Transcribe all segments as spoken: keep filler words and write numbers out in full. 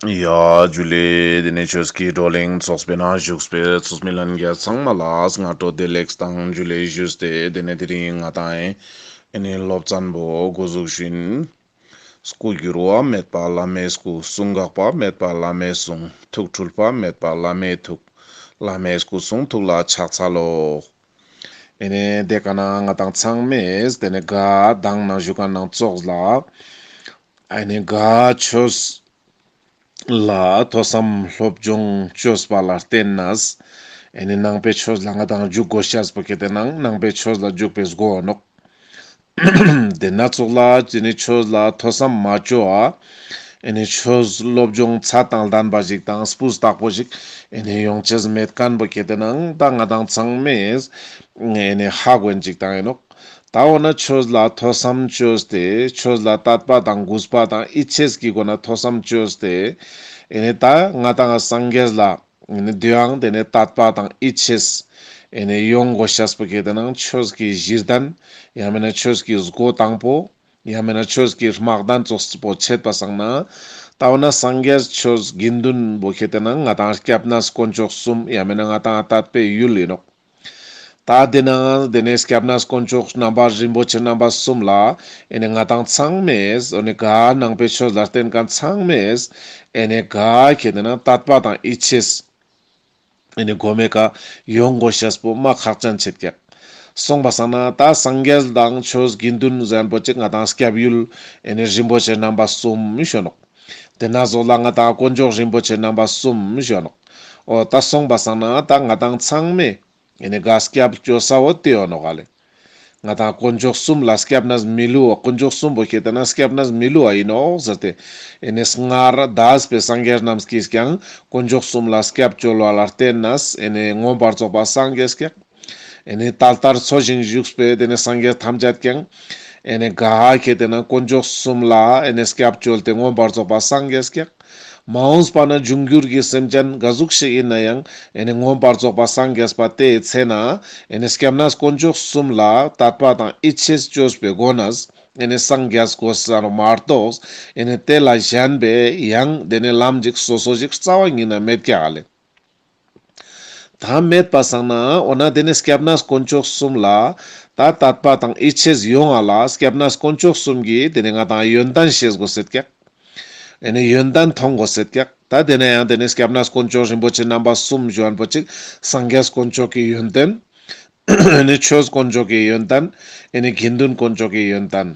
ཡ་ཇུ་ལེ། དེ་ནས་ཆོས་ཀྱི་བགྲོ་གླེང་ཚོགས་པའི་ནང་བཞུགས་པའི་ཚོགས་མི་ལྷན་རྒྱས་ཚང་མ་ལ་སྔ་དྲོ་བདེ་ལེགས་དང་ཇུ་ལེ་ཞུས་ཏེ། དེ་ནས་དེ་རིང་ང་ཏང་ཨེ་ནི་སློབ་ཚན་པོ་འགོ་འཛུགས་ཞུ་ཡིན། སྐུ་འགྱུར་བ་མེད་པ་བླ་མའི་སྐུ། གསུང་འགག་པ་མེད་པ་བླ་མའི་གསུང་། ཐུགས་འཁྲུལ་པ་མེད་པ་བླ་མའི་ཐུགས། བླ་མའི་སྐུ་གསུང་ཐུགས་ལ་ཕྱག་འཚལ་ལོ། ཨེ་ནི་དེ་ཀ་ན་ང་ཏང་ཚང་མས་དེ་ནས་ག་དང་ནང་བཞུགས་ཁན་ནང་ཙོགས་ལ་ཨེ་ནི་ག་ཆོས་ལ་ཐོས་བསམ་སློབ་སྦྱོང་བཅོས་པ་ལ་བརྟེན་ནས་ཨེ་ནི་ནང་པའི་ཆོས་ལ་ང་ཏང་འཇུག་དགོས་ཤེས་པོ་ཁེ་ཏེ་ནང་ནང་པའི་ཆོས་ལ་འཇུག་པའི་སྒོ་ནོག། དེ་ན་ཙོགས་ལ་དེ་ནི་ཆོས་ལ་ཐོས་བསམ་མ་བཅོ་བ་ཨེ་ནི་ཆོས་སློབ་སྦྱོང་ཚད་དང་ལྡན་པ་ཞིག་དང་སྤུས་དག་པོ་ཞིག་ཨེ་ནི་ཡོང་ཅེས་མེད་ཁན་པོ་ཁེ་ཏེ་ནང་ད་ང་ཏང་ཚང་མས་ཨེ་ནི་ཧ་གོ་ཡིན་ཅིག་དང་ཡིན་ནོག། ད་འོ་ན་ཆོས་ལ་ཐོས་བསམ་བཅོས་ཏེ་ཆོས་ལ་དད་པ་དང་གུས་པ་དང་ཡིད་ཆེས་ཀྱི་སྒོ་ན་ཐོས་བསམ་བཅོས་ཏེ་ཨེ་ནི་ད་ང་ཏང་སངས་རྒྱས་ལ་ཨེ་ནི་དེའང་དེ་ནི་དད་པ་དང་ཡིད་ཆེས་ཨེ་ནི་ཡོང་དགོས་ཤེས་པོ་ཁེ་ཏེ་ནང་ཆོས་ཀྱི་གཞི་རྟེན་ཡང་མིན་ན་ཆོས་ཀྱི་སྒོ་དང་པོ་ཡང་མིན་ན་ཆོས་ཀྱི་དམག་དོན་ཙོགས་པོ་ཆད་པ་སང་ན་ད་འོ་ན་སངས་རྒྱས་ཆོས་དགེ་འདུན་པོ་ཁེ་ཏེ་ནང་ང་ཏང་སྐྱབས་གནས་དཀོན་མཆོག་གསུམ་ཡང་མིན་ན་ང་ཏང་དད་པའི་ཡུལ་ཡིན་ནོག། ད་དེ་ནང་དེ་ནས་སྐྱབས་གནས་དཀོན་མཆོག་རྣམ་པ་རིན་པོ་ཆེ་རྣམ་པ་གསུམ་ལ་ཨེ་ནི་ང་ཏང་ཚང་མས་ཨེ་ནི་ག་ནང་པའི་ཆོས་ལ་བརྟེན་ཁན་ཚང་མས་ཨེ་ནི་ག་ཁེ་ཏེ་ནང་དད་པ་དང་ཡིད་ཆེས་ཨེ་ནི་གོ་མེ་ཀ་ཡོང་དགོས་ཤེས་པོ་མ་ཁག་ཅན་ཆེད་ཀྱག། སོང་པ་སང་ན་ད་སངས་རྒྱས་དང་ཆོས་དགེ་འདུན་ཟེར་ཁན་པོ་ཅིག་ང་ཏང་སྐྱབས་ཡུལ་ཨེ་ནི་རིན་པོ་ཆེ་རྣམ་པ་གསུམ་ཞུ་ནོག། དེ་ན་ཙོགས་ལ་ང་ཏང་དཀོན་མཆོག་རིན་པོ་ཆེ་རྣམ་པ་གསུམ་ཞུ་ནོག། འོ་ད་སོང་པ་སང་ན་ད་ང་ཏང་ཚང་མས་ཨེ་ནི་ག་སྐྱབས་བཅོ་ས་བོ་དེ་ཡོད་ནོག་ག་ལེ། ང་ཏང་དཀོན་མཆོག་གསུམ་ལ་སྐྱབས་གནས་མི་བསླུ་བ། དཀོན་མཆོག་གསུམ་པོ་ཁེ་ཏེ་ན་སྐྱབས་གནས་མི་བསླུ་བ་ཡིན་ནོག་ཟེར་ཏེ། ཨེ་ནི་སྔར་འདས་པའི་སངས་རྒྱས་རྣམས་ཀྱིས་ཀྱང་དཀོན་མཆོག་གསུམ་ལ་སྐྱབས་བཅོལ་བ་ལ་བརྟེན་ནས་ཨེ་ནི་མངོན་པར་རྫོགས་པ་སངས་རྒྱས་ཀྱག། ཨེ་ནི་ད་ལྟར་འཚོ་ཞིང་བཞུགས་པའི་དེ་ནི་སངས་རྒྱས་ཐམས་ཅད་ཀྱང་ཨེ་ནི་ག་ཁེ་ཏེ་ན་དཀོན་མཆོག་གསུམ་ལ་ཨེ་ནི་སྐྱབས་བཅོལ་ཏེ་མངོན་པར་རྫོགས་པ་སངས་རྒྱས་ཀྱག། མ་འོངས་པ་ན་འབྱུང་འགྱུར་གྱི་སེམས་ཅན་ག་ཟུག་ཞིག་ཡིན་ན་ཡང་ཨེ་ནི་མངོན་པར་རྫོགས་པ་སངས་རྒྱས་པ་དེའི་ཚེ་ན་ཨེ་ནི་སྐྱབས་གནས་དཀོན་མཆོག་གསུམ་ལ་དད་པ་དང་ཡིད་ཆེས་བཅོས་པའི་སྒོ་ནས་ཨེ་ནི་སངས་རྒྱས་དགོས་ས་རུ་མ་གཏོགས་ཨེ་ནི་དེ་ལ་གཞན་པའི་ཡང་དེ་ནི་ལམ་ཅིག་སོ་སོ་ཞིག་རྩ་བ་ཉིད་ན་མེད་ཀྱག་ལེ། ད་མེད་པ་སང་ན་འོ་ན་དེ་ནི་སྐྱབས་གནས་དཀོན་མཆོག་གསུམ་ལ་ད་དད་པ་དང་ཡིད་ཆེས་ཡོང་བ་ལ་སྐྱབས་གནས་དཀོན་མཆོག་གསུམ་གྱི་དེ་ནི་ང་ཏང་ཡོན་ཏན་ཤེས་དགོས་ཟེར་ཀྱག། ཨེ་ནི་ཡོན་ཏན་མཐོང་དགོས་ཟེར་ཀྱག། ད་དེ་ནས་ཡང་དེ་ནི་སྐྱབས་གནས་དཀོན་མཆོག་རིན་པོ་ཆེ་རྣམ་པ་གསུམ་ཞུ་ཁན་པོ་ཅིག་སངས་རྒྱས་དཀོན་མཆོག་གི་ཡོན་ཏན། ཨེ་ནི་ཆོས་དཀོན་མཆོག་གི་ཡོན་ཏན། ཨེ་ནི་དགེ་འདུན་དཀོན་མཆོག་གི་ཡོན་ཏན།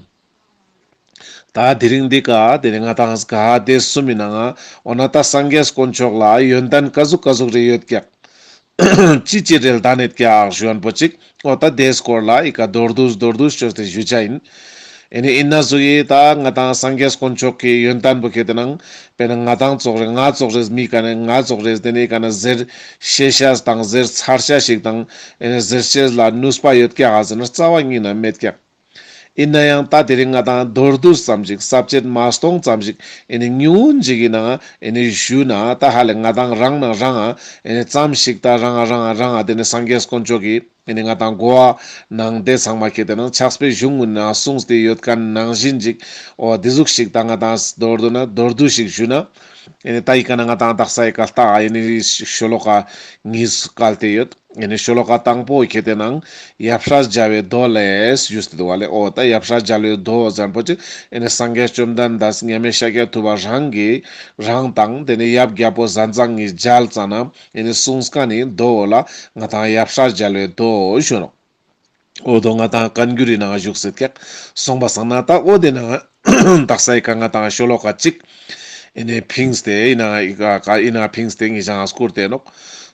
ད་དེ་རིང་འདི་ཀ་དེ་ནི་ང་ཏང་ག་དེ་གསུམ་མི་ནང་ང་འོ་ན་ད་སངས་རྒྱས་དཀོན་མཆོག་ལ་ཡོན་ཏན་ག་ཟུག་ག་ཟུག་རེ་ཡོད་ཀྱག། ཅི་ཅི་རེ་ལྡན་ཡོད་ཀྱག་ཞུ་ཁན་པོ་ཅིག། འོ་ད་དེའི་སྐོར་ལ་ཨི་ཀ་མདོར་བསྡུས་མདོར་བསྡུས་བཅོས་ཏེ་ཞུ་ཆ་ཡིན། ཨེ་ནི་ཡིན་ན་ཟུག་གི་ད་ང་ཏང་སངས་རྒྱས་དཀོན་མཆོག་གི་ཡོན་ཏན་པོ་ཁེ་ཏེ་ནང་དཔེར་ན་ང་ཏང་ཙོགས་རེ་ང་ཙོགས་རེ་མི་ཀ་ནས་ང་ཙོགས་རེ་དེ་ནི་ཀ་ནས་ཟེར་ཤེས་ཤེས་དང་ཟེར་ཚར་ཤེས་ཤིག་དང་ཨེ་ནི་ཟེར་ཤེས་ལ་ནུས་པ་ཡོད་ཀྱག་ཟེར་ན་རྩ་བ་ཉིད་ན་མེད་ཀྱག། ཡིན་ན་ཡང་ད་དེ་རིང་ང་ཏང་མདོར་བསྡུས་ཙམ་ཞིག་ས་བཅད་མ་སྟོང་ཙམ་ཞིག་ཨེ་ནི་ཉུང་ངུན་ཞིག་ཡིན་ནའང་ཨེ་ནི་ཞུ་ན་ད་ཧ་ལས་ང་ཏང་རང་ནང་རང་ཨེ་ནི་ཙམ་ཞིག་ད་རང་རང་རང་དེ་ནི་སངས་རྒྱས་དཀོན་མཆོག་གི་ཨེ་ནི་ང་ཏང་གོ་བ་ནང་དེ་ཚང་མ་ཁེ་ཏེ་ནང་ཕྱག་དཔེ་གཞུང་ངུན་ན་གསུངས་ཏེ་ཡོད་ཁན་ནང་བཞིན་ཞིག་འོ་དེ་ཟུག་ཞིག་ད་ང་ཏང་མདོར་བསྡུ་ན་མདོར་བསྡུས་ཤིག་ཞུ་ན་ཨེ་ནི་ད་ཡི་ཀ་ན་ང་ཏང་དག་ས་ཡི་ཀ་ལྟ་ཨེ་ནི་ཤོ་ལོ་ཀ་གཉིས་བཀལ་ཏེ་ཡོད། ཨེ་ནི་ཤོ་ལོ་ཀ་དང་པོ་ཁེ་ཏེ་ནང་ཡབ་སྲས་མཇལ་བའི་མདོ་ལས་ཞུས་ཏེ་འདུག་པ་ལེ། འོ་ད་ཡབ་སྲས་མཇལ་བའི་མདོ་ཟེར་ཁན་པོ་ཅིག་ཨེ་ནི་སངས་རྒྱས་བཅོམ་ལྡན་འདས་མཉམ་མེད་ཤཱཀྱ་ཐུབ་པ་རང་གི་རང་དང་དེ་ནི་ཡབ་རྒྱལ་པོ་ཟན་གཙང་གཉིས་མཇལ་ཙ་ན་ཨེ་ནི་གསུངས་ཁན་ནི་མདོ་ལ་ང་ཏང་ཡབ་སྲས་མཇལ་བའི་མདོ་ཞུ་ནོག། འོ་དོ་ང་ཏང་བཀའ་འགྱུར་རི་ནང་བཞུགས་སེ་ཀྱག། སོང་པ་སང་ན་ད་འོ་དེ་ནང་དག་ས་ཡི་ཀ་ང་ཏང་ཤོ་ལོ་ཀ་གཅིག་ཨེ་ནི་ཕིངས་ཏེ་ཨི་ནང་ཨི་ཀ་ཀ་ཨི་ནང་ཕིངས་ཏེ་ངེད་ཅག་སྐུར་ཏེ་ནོག།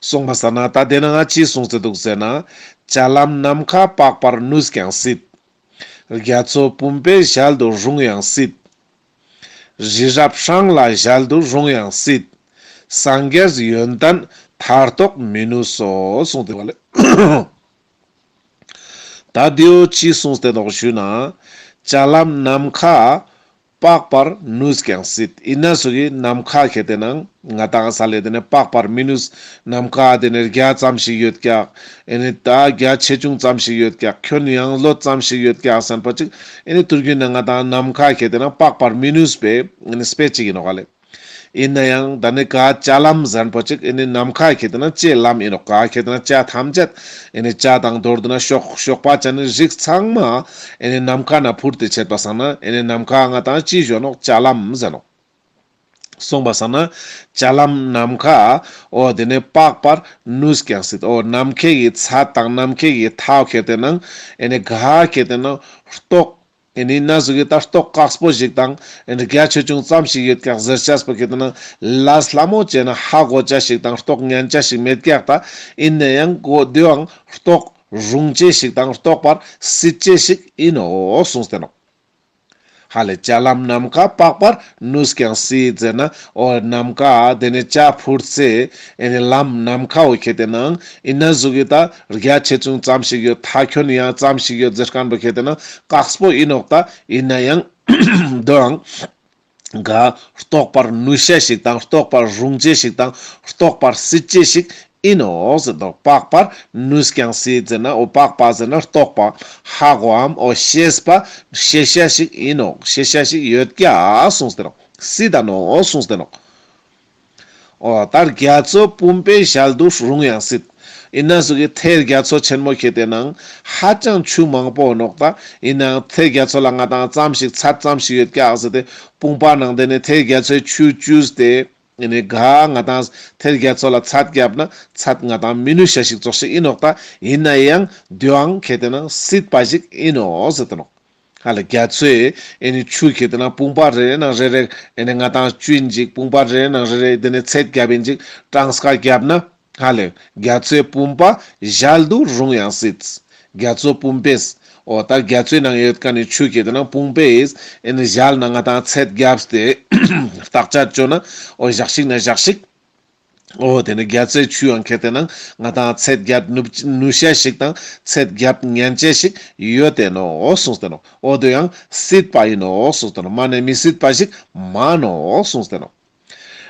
སོང་པ་སང་ན་ད་དེ་ནང་ཅི་གསུངས་ཏེ་འདུག་ཟེར་ན། ལྕགས་ལམ་ནམ་མཁའ་དཔག་པར་ནུས་ཀྱང་སྲིད། རྒྱ་མཚོ་བུམ་པའི་ཞལ་དུ་རུང་ཡང་སྲིད། རི་རབ་སྲང་ལ་ཞལ་དུ་རུང་ཡང་སྲིད། སངས་རྒྱས་ཡོན་ཏན་མཐར་རྟོགས་མི་ནུས་སོ། གསུངས་ཏེ་འདུག་པ་ལེ། ད་དེའོ་ཅི་གསུངས་ཏེ་ནོག་ཞུ་ན། ལྕགས་ལམ་ནམ་མཁའ་དཔག་པར་ནུས་ཀྱང་སྲིད། ཡིན་ན་སུ་གི་ནམ་མཁའ་ཁེ་ཏེ་ནང་ང་ཏང་ས་ལེ་དེ་ནི་དཔག་པར་མི་ནུས། ནམ་མཁའ་དེ་ནི་རྒྱ་ཙམ་ཞིག་ཡོད་ཀྱག། ཨེ་ནི་ད་རྒྱ་ཆེ་ཆུང་ཙམ་ཞིག་ཡོད་ཀྱག། ཁྱོན་ཡངས་ལོད་ཙམ་ཞིག་ཡོད་ཀྱག་ཟེར་ཁན་པོ་ཅིག། ཨེ་ནི་ཐུར་གུན་ན་ང་ཏང་ནམ་མཁའ་ཁེ་ཏེ་ནང་དཔག་པར་མི་ནུས་པའི་ཨེ་ནི་དཔེ་ཅིག་ཡིན་ནོག་ལེ། ཨིན་ན་ཡང་ད་ནི་ག་ཅ་ལམ་ཟེར་ཁན་པོ་ཅིག་ཨེ་ནི་ནམ་མཁའ་ཁེ་ཏེ་ན་ཅའི་ལམ་ཨིན་ནོག། ག་ཁེ་ཏེ་ན་ཅ་ཐམས་ཅད་ཨེ་ནི་ཅ་དང་མདོར་བསྡུ་ན་གཤོག་གཤོག་པ་ཅན་ནི་རིགས་ཚང་མ་ཨེ་ནི་ནམ་མཁའ་ན་འཕུར་ཏེ་ཆེད་པ་སང་ན་ཨེ་ནི་ནམ་མཁའ་ང་དང་ཅི་ཞུ་ནོག། ཅ་ལམ་ཟེར་ནོག། སོང་པ་སང་ན་ཅ་ལམ་ནམ་མཁའ་འོ་དེ་ནས་པགས་པར་ནུས་ཀྱང་སྲིད། འོ་ནམ་མཁའི་གི་ཚད་དང་ནམ་མཁའི་གི་མཐའ་ཁེ་ཏེ་ན་ཨེ་ནི་ག་ཁེ་ཏེ་ན་རྟོག་ཨེ་ནི་ན་ཟུག་གི་ད་རྟོག་དཀགས་པོ་ཞིག་དང་ཨེ་ནི་རྒྱ་ཆེ་ཆུང་ཙམ་ཞིག་ཡོད་ཀྱག་ཟེར་ཅེས་པོ་ཁེ་ཏེ་ན་ལས་སླ་མོ་བྱས་ན་ཧ་གོ་ཅེས་ཞིག་དང་རྟོགས་ཉན་ཅེས་ཞིག་མེད་ཀྱག། ད་ཨིན་ན་ཡང་གོ་དེའང་རྟོག་རུང་ཅེས་ཞིག་དང་རྟོགས་པར་སྲིད་ཅེས་ཞིག་ཨིན་ནོག་གསུངས་ཏེ་ནོག། ཧ་ལེ་ཅ་ལམ་ནམ་མཁའ་པགས་པར་ནུས་ཀྱང་སྲིད་ཟེར་ན་འོ་ནམ་མཁའ་དེ་ནས་ཅ་འཕུར་ཚེ་ཨེ་ནི་ལམ་ནམ་མཁའ་འོ་ཁེ་ཏེ་ནང་ཨིན་ན་ཟུག་གི་ད་རྒྱ་ཆེ་ཆུང་ཙམ་ཞིག་ཡོད། མཐའ་ཁྱོན་ཡང་ཙམ་ཞིག་ཡོད་ཟེར་ཁན་པོ་ཁེ་ཏེ་ན་དཀགས་པོ་ཨིན་ནོག། ད་ཨིན་ན་ཡང་དོའང་ག་རྟོགས་པར་ནུས་ཤེས་ཤིག་དང་རྟོགས་པར་རུང་ཅེས་ཤིག་དང་རྟོགས་པར་སྲིད་ཅེས་ཤིག་ཨིན་ནོག་ཟེར་དོ། པགས་པར་ནུས་ཀྱང་སྲིད་ཟེར་ན་འོ་པགས་པ་ཟེར་ན་རྟོགས་པ་ཧ་གོའམ་འོ་ཤེས་པ་ཤེས་ཤེས་ཤིག་ཨིན་ནོག། ཤེས་ཤེས་ཤིག་ཡོད་ཀྱག་གསུངས་ཏེ་ནོག། སྲིད་ད་ནོག་གསུངས་ཏེ་ནོག། འོ་ད་རྒྱ་མཚོ་བུམ་པའི་ཞལ་དུ་རུང་ཡང་སྲིད། ཨིན་ན་ཟུག་གི་ཐེ་རྒྱ་མཚོ་ཆེན་མོ་ཁེ་ཏེ་ནང་ཧ་ཅང་ཆུ་མང་པོ་ནོག། ད་ཨིན་ནའང་ཐེ་རྒྱ་མཚོ་ལ་ང་དང་ཙམ་ཞིག་ཚད་ཙམ་ཞིག་ཡོད་ཀྱག་ཟེར་ཏེ་དཔུང་པ་ནང་དེ་ནས་ཐེ་རྒྱ་མཚོའི་ཆུ་བཅུས་ཏེ་ཨེ་ནི་ག་ང་དང་ཐེ་རྒྱ་མཚོ་ལ་ཚད་རྒྱབ་ན་ཚད་ང་དང་མི་ནུས་ཤེས་ཤིག་ཙོགས་ཤིག་ཨིན་ནོག། ད་ཨིན་ན་ཡང་དོའང་ཁེ་ཏེ་ན་སྲིད་པ་ཞིག་ཨིན་ནོག་ཟེར་ཏེ་ནོག། ཧ་ལེ་རྒྱ་མཚོའི་ཨེ་ནི་ཆུ་ཁེ་ཏེ་ན་དཔུང་པ་རེ་རེ་ནང་རེ་རེ་ཨེ་ནི་ང་དང་བཅུ་ཨིན་ཅིག། དཔུང་པ་རེ་རེ་ནང་རེ་རེ་དེ་ནས་ཚད་རྒྱབ་ཨིན་ཅིག་གྲངས་ཀ་རྒྱབ་ན་ཧ་ལེ་རྒྱ་མཚོའི་བུམ་པ་ཞལ་དུ་རུང་ཡང་སྲིད། རྒྱ་མཚོ་བུམ་པས་འོ་ད་རྒྱ་མཚོའི་ནང་ཡོད་ཁན་ནི་ཆུ་ཁེ་ཏེ་ན་བུམ་པས་ཨེ་ནི་ཞལ་ནང་ང་དང་ཚད་རྒྱབ་སྟེ་བརྟག་དཔྱད་བཅོ་ན་འོ་ཞག་ཞིག་ན་ཞག་ཞིག་འོ་དེ་ནི་རྒྱ་མཚོའི་ཆུའང་ཁེ་ཏེ་ན་ང་དང་ཚད་རྒྱབ་ནུས་ནུས་ཤེས་ཤིག་དང་ཚད་རྒྱབ་ཉན་ཅེས་ཤིག་ཡོད་དེ་ནོག་གསུངས་ཏེ་ནོག། འོ་དོའང་སྲིད་པ་ཨིན་ནོག་གསུངས་ཏེ་ནོག། མ་ནེ་མི་སྲིད་པ་ཞིག་མན་ནོག་གསུངས་ཏེ་ནོག།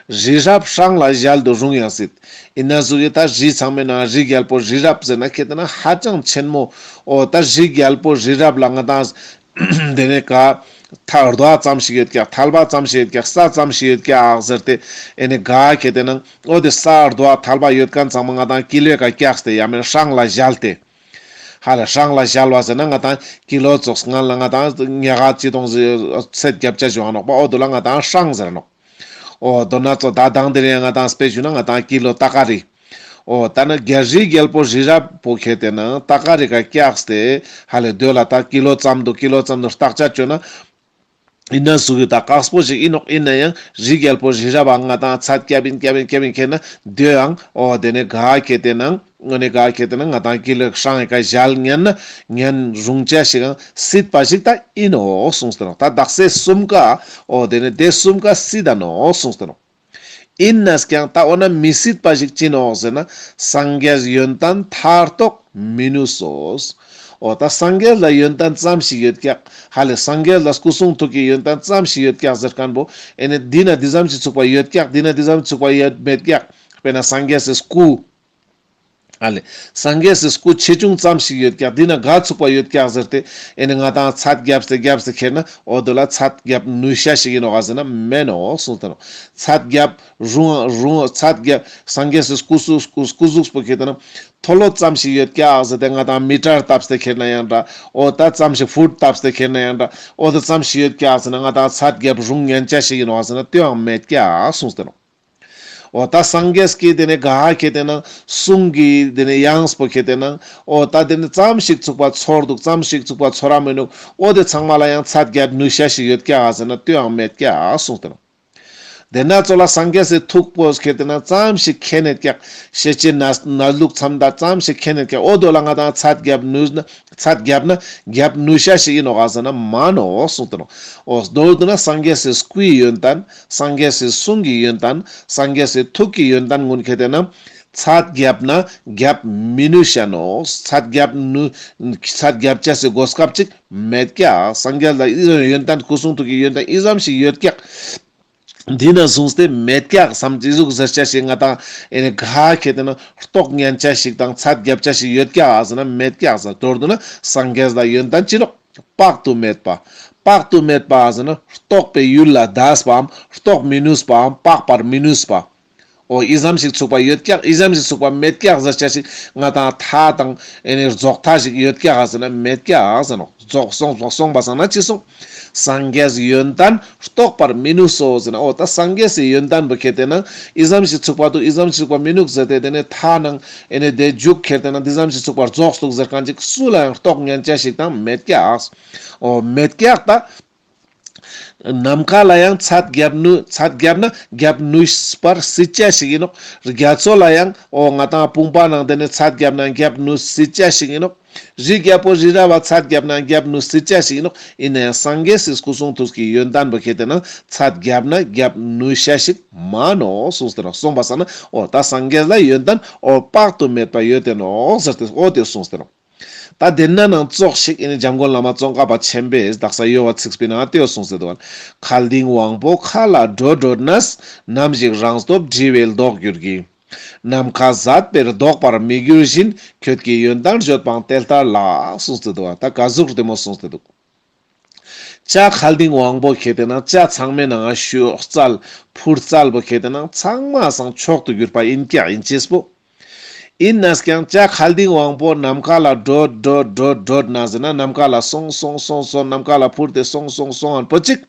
རི་རབ་སྲང་ལ་ཞལ་དུ་རུང་ཡང་སྲིད། ཨིན་ན་ཟུག་གི་ད་རི་ཚང་མའི་ནང་རི་རྒྱལ་པོ་རི་རབ་ཟེར་ན་ཁེ་ཏེ་ན་ཧ་ཅང་ཆེན་མོ། འོ་ད་རི་རྒྱལ་པོ་རི་རབ་ལ་ང་དང་དེ་ནས་ག་ཐ་རྡོ་ཙམ་ཞིག་ཡོད་ཀྱག། ཐལ་བ་ཙམ་ཞིག་ཡོད་ཀྱག། ས་ཙམ་ཞིག་ཡོད་ཀྱག་ཟེར་ཏེ་ཨེ་ནི་ག་ཁེ་ཏེ་ན་འོ་དེ་ས་རྡོ་ཐལ་བ་ཡོད་ཁན་ཚང་མ་ང་དང་ཀི་ལོའི་ཀ་བཀྱགས་ཏེ་ཡང་མེན་སྲང་ལ་ཞལ་ཏེ། ཧ་ལེ་སྲང་ལ་ཞལ་བ་ཟེར་ན་ང་དང་ཀི་ལོ་ཙོགས་སྔན་ལ་ང་དང་ཉ་ག་ཅི་དོང་ཚད་རྒྱབ་ཅེས་ཞུ་འ་ནོག་པ། འོ་དོ་ལ་ང་དང་སྲང་ཟེར་ནོག། འོ་དོ་ན་ཙོ་ད་དང་དེ་རིང་ང་དང་དཔེ་ཞུ་ན་ང་དང་ཀི་ལོ་ཏ་ཀ་རི། འོ་ད་ན་རྒྱ་རི་རྒྱལ་པོ་རི་རབ་པོ་ཁེ་ཏེ་ན་ཏ་ཀ་རི་ཀ་བཀྱགས་ཏེ་ཧ་ལེ་དོ་ལ་ད་ཀི་ལོ་ཙམ་དུ་ཀི་ལོ་ཙམ་དུ་བརྟག་དཔྱད་བཅོ་ན་ཨིན་ན་ཟུག་གི་ད་དཀགས་པོ་ཞིག་ཨིན་ནོག། ཨིན་ན་ཡང་རི་རྒྱལ་པོ་རི་རབ་ང་དང་ཚད་རྒྱབ་ཨིན་རྒྱབ་ཨིན་རྒྱབ་ཨིན་ཁེ་ན་དོའང་འོ་དེ་ནས་ག་ཁེ་ཏེ་ན་འོ་ནི་ག་ཁེ་ཏེ་ན་ང་དང་ཀི་ལོ་སྲང་ངི་ཀ་ཞལ་ཉན་ན་ཉན་རུང་ཅེས་ཤིག་ཡང་སྲིད་པ་ཞིག་ད་ཨིན་ནོག་གསུངས་ཏེ་ནོག། ད་དག་ས་གསུམ་ཀ་འོ་དེ་ནས་དེ་གསུམ་ཀ་སྲིད་ད་ནོག་གསུངས་ཏེ་ནོག། ཨིན་ནས་ཀྱང་ད་འོ་ན་མི་སྲིད་པ་ཞིག་ཅི་ནོག་ཟེར་ན་སངས་རྒྱས་ཡོན་ཏན་མཐར་ཐུག་མི་ནུས་སོ། འོ་ད་སངས་རྒྱས་ལ་ཡོན་ཏན་ཙམ་ཞིག་ཡོད་ཀྱག། ཧ་ལེ་སངས་རྒྱས་ལ་སྐུ་གསུང་ཐུགས་ཀྱི་ཡོན་ཏན་ཙམ་ཞིག་ཡོད་ཀྱག་ཟེར་ཁན་པོ་ཨེ་ནི་འདི་ན་འདི་ཙམ་ཞིག་ཚུགས་པ་ཡོད་ཀྱག། འདི་ན་འདི་ཙམ་ཞིག་ཚུགས་པ་ཡོད་མེད་ཀྱག། དཔེར་ན་སངས་རྒྱས་སི་སྐུ། ཨ་ལེ། སངས་རྒྱས་སི་སྐུ་ཆེ་ཆུང་ཙམ་ཞིག་ཡོད་ཀྱག། འདི་ན་ག་ཚུགས་པ་ཡོད་ཀྱག་ཟེར་ཏེ་ཨེ་ནི་ང་དང་ཚད་རྒྱབ་སྟེ་རྒྱབ་སྟེ་ཁྱེར་ན་འོ་དོ་ལ་ཚད་རྒྱབ་ནུས་ཤེས་ཤིག་ཨིན་ནོག་ག་ཟེར་ན་མན་ནོག་གསུངས་ཏེ་ནོག། ཚད་རྒྱབ་རུང་རུང་ཚད་རྒྱབ་སངས་རྒྱས་སི་སྐུ་གཟུགས་སྐུ་སྐུ་གཟུགས་པོ་ཁེ་ཏེ་ན་མཐོལ་ལོ་ཙམ་ཞིག་ཡོད་ཀྱག་ཟེར་ཏེ་ང་དང་མི་ཊར་བཏབ་སྟེ་ཁྱེར་ན་ཡང་འདྲ། འོ་ད་ཙམ་ཞིག་ཕུཊ་བཏབ་སྟེ་ཁྱེར་ན་ཡང་འདྲ། འོ་དོ་ཙམ་ཞིག་ཡོད་ཀྱག་ཟེར་ན་ང་དང་ཚད་རྒྱབ་རུང་ཉན་ཅེས་ཤིག་ཨིན་ནོག་ག་ཟེར་ན་དོའང་མེད་ཀྱག་གསུངས་ཏེ་ནོག། འོ་ད་སངས་རྒྱས་ཀྱི་དེ་ནས་ག་ཁེ་ཏེ་ན་གསུང་གི་དེ་ནས་དབྱངས་པོ་ཁེ་ཏེ་ན་འོ་ད་དེ་ནས་ཙམ་ཞིག་ཚུགས་པ་ཚོར་འདུག། ཙམ་ཞིག་ཚུགས་པ་ཚོར་ར་མི་འདུག། འོ་དེ་ཚང་མ་ལ་ཡང་ཚད་རྒྱབ་ནུས་ཤེས་ཤིག་ཡོད་ཀྱག་ག་ཟེར་ན་དོའང་མེད་ཀྱག་གསུངས་ཏེ་ནོག། དེ་ན་ཙོགས་ལ་སངས་རྒྱས་སི་ཐུགས་པོ་ཁེ་ཏེ་ན་ཙམ་ཞིག་ཁེ་ནེད་ཀྱག། ཤེས་བྱའི་གནས་གནས་ལུགས་ཙམ་དང་ཙམ་ཞིག་ཁེ་ནེད་ཀྱག། འོ་དོ་ལ་ང་དང་ཚད་རྒྱབ་ནུས་ན་ཚད་རྒྱབ་ན་རྒྱབ་ནུས་ཤེས་ཤིག་ཨིན་ནོག་ག་ཟེར་ན་མན་ནོག་གསུངས་ཏེ་ནོག། འོ་མདོར་བསྡུ་ན་སངས་རྒྱས་སི་སྐུའི་ཡོན་ཏན་སངས་རྒྱས་སི་གསུང་གི་ཡོན་ཏན་སངས་རྒྱས་སི་ཐུགས་ཀྱི་ཡོན་ཏན་ཀུན་ཁེ་ཏེ་ན་ཚད་རྒྱབ་ན་རྒྱབ་མི་ནུས་ཤེས་ནོག། ཚད་རྒྱབ་ནུ་ཚད་རྒྱབ་ཅེས་སི་གོ་སྐབས་ཅིག་མེད་ཀྱག། སངས་རྒྱས་ལ་ཨི་ཙམ་ཡོན་ཏན་སྐུ་གསུང་ཐུགས་ཀྱི་ཡོན་ཏན་ཨི་ཙམ་ཞིག་ཡོད་ཀྱག། འདི་ན་བཟུང་སྟེ་མེད་ཀྱག་བསམ་ཅི་ཟུག་ཟེར་ཅེས་ཤིག་ང་དང་ཨེ་ནི་ག་ཁེ་ཏེ་ན་རྟོགས་ཉན་ཅེས་ཤིག་དང་ཚད་རྒྱབ་ཅེས་ཤིག་ཡོད་ཀྱག་ཟེར་ན་མེད་ཀྱག་ཟེར། མདོར་བསྡུ་ན་སངས་རྒྱས་ལ་ཡོན་ཏན་ཅི་ནོག། དཔག་ཏུ་མེད་པ། དཔག་ཏུ་མེད་པ་ཟེར་ན་རྟོགས་པའི་ཡུལ་ལ་འདས་པའམ་རྟོགས་མི་ནུས་པའམ་དཔག་པར་མི་ནུས་པ། འོ་ཨི་ཙམ་ཞིག་ཚུགས་པ་ཡོད་ཀྱག་ཨི་ཙམ་ཞིག་ཚུགས་པ་མེད་ཀྱག་ཟེར་ཆ་ཞིག་ང་དང་མཐའ་དང་ཨེ་ནི་རྫོགས་མཐའ་ཞིག་ཡོད་ཀྱག་ཟེར་ན་མེད་ཀྱག་ཟེར་ནོག་རྫོགས་སོང་སོང་པ་སང་ན་ཅི་སོང་། སངས་རྒྱས་ཡོན་ཏན་རྟོགས་པར་མི་ནུས་སོ་ཟེར་ན། འོ་ད་སངས་རྒྱས་སི་ཡོན་ཏན་པོ་ཁྱེར་ཏེ་ན་ཨི་ཙམ་ཞིག་ཚུགས་པ་འདུག་ཨི་ཙམ་ཞིག་ཚུགས་པ་མི་ནུག་ཟེར་ཏེ་དེ་ནས་མཐའ་ནང་ཨེ་ནི་དེ་མཇུག་ཁྱེར་ཏེ་ན་འདི་ཙམ་ཞིག་ཚུགས་པ་རྫོགས་འདུག་ཟེར་མཁན་ཅིག་སུ་ལ་ཡང་རྟོགས་ཉན་ཆ་ཞིག་དང་མེད་ཀྱག་འོ་མེད་ཀྱག་ད། ནམ་མཁའ་ལ་ཡང་ཚད་བརྒྱབ་ནུས། ཚད་བརྒྱབ་ན་བརྒྱབ་ནུས་པར་སྲིད་ཅ་ཞིག་ཡིན་ནོག་རྒྱ་མཚོ་ལ་ཡང་འོ་ང་དང་བུམ་པ་ནང་དེ་ནས་ཚད་བརྒྱབ་ན་བརྒྱབ་ནུས་སྲིད་ཅ་ཞིག་ཡིན་ནོག་རི་རྒྱལ་པོ་རི་ར་བ་ཚད་བརྒྱབ་ན་བརྒྱབ་ནུས་སྲིད་ཅ་ཞིག་ཡིན་ནོག་ཡིན་ན་ཡང་སངས་རྒྱས་སི་སྐུ་གསུང་ཐུགས་ཀྱི་ཡོན་ཏན་པོ་ཁྱེར་ཏེ་ན་ཚད་བརྒྱབ་ན་བརྒྱབ་ནུས་ཤ་ཞིག་མ་ནོག་གསུངས་ཏེ་ནོག་གསུངས་པ་སང་ན་འོ་ད་སངས་རྒྱས་ལ་ཡོན་ཏན་འོ་དཔག་ཏུ་མེད་པ་ཡོད་དེ་ནོག་ཟེར་ཏེ་འོ་དེ་གསུངས་ཏེ་ནོག་ད་དེ་ན་ནང་ཙོགས་ཤིག་ཨེ་ནི་འཇམ་མགོན་བླ་མ་ཙོང་ཁ་པ་ཆེན་པོས་དག་ས་ཡོལ་བ་ཚིགས་པའི་ནང་དེ་གསུངས་ཏེ་འདུག་མཁའ་ལྡིང་དབང་པོ་མཁའ་ལ་བགྲོད་བགྲོད་ནས། ནམ་ཞིག་རང་སྟོབས་བྲི་བའི་ལྡོག་འགྱུར་གྱིས། ནམ་མཁའ་ཟད་པས་ལྡོག་པར་མི་འགྱུར་བཞིན། ཁྱོད་ཀྱི་ཡོན་ཏན་བརྗོད་པའང་དེ་ལྟར་ལགས། གསུངས་ཏེ་འདུག་ད་ག་ཟུག་དེ་མོ་གསུངས་ཏེ་འདུག་ལྕགས་མཁའ་ལྡིང་དབང་པོ་ཁྱེར་ཏེ་ན་ལྕགས་ཚང་མའི་ནང་ང་ཤུགས་རྩལ་ཕུར་རྩལ་པོ་ཁྱེར་ཏེ་ན་ཚང་མ་སང་མཆོག་ཏུ་གྱུར་པ་ཡིན་ཀྱག་ཡིན་ཅེས་པོ། ཡིན་ནས་ཀྱང་ལྕགས་མཁའ་ལྡིང་དབང་པོ་ནམ་མཁའ་ལ་བགྲོད་བགྲོད་བགྲོད་བགྲོད་ན་ཟེར་ན་ནམ་མཁའ་ལ་སོང་སོང་སོང་སོང་ནམ་མཁའ་ལ་འཕུར་ཏེ་སོང་སོང་སོང་ཨན་པོ་ཅིག་